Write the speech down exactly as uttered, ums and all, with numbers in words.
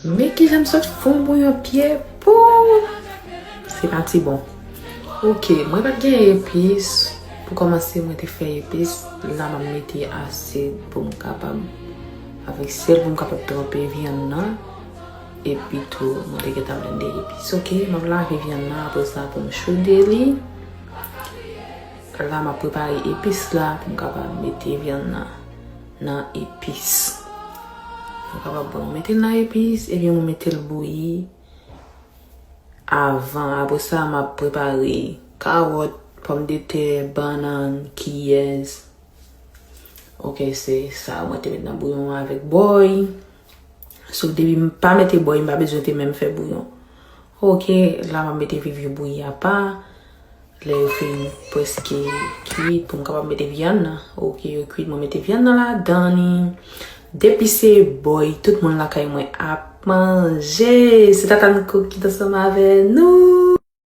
Men kijan m sot fè yon bouyon pye pou. Se pa ti bon. Ok, mwen pa t gen epis. Pou kòmanse, mwen te fè epis. La, m ap mete asid pou m kapab, avèk sèl pou m kapab tranpe vyann nan. Epi tou, mwen te gentan blende epis. Ok, m ap lave vyann nan. Apre sa, pou m chode li. La, m ap prepare epis la pou m kapab mete vyann nan nan epis. Mwen kapab bon, mete l nan epis, epi mwen mete l bouyi avan. Apre sa, m ap prepare kawòt, pòmdetè, bannann, kiyès. Ok, se sa mwen te met nan bouyon an avèk bòy. So, depi m pa mete bòy, m pa bezwen te menm fè bouyon. Ok, la m ap mete vivyo bouyi apa. Lè yo fin prèske kwit, pou m kapab mete vyann nan. Ok, yo kwit, mwen mete vyann nan ladan li. Depi se bòy, tout moun lakay mwen ap manje. Se Tatane Cook ki t ansanm avè nou.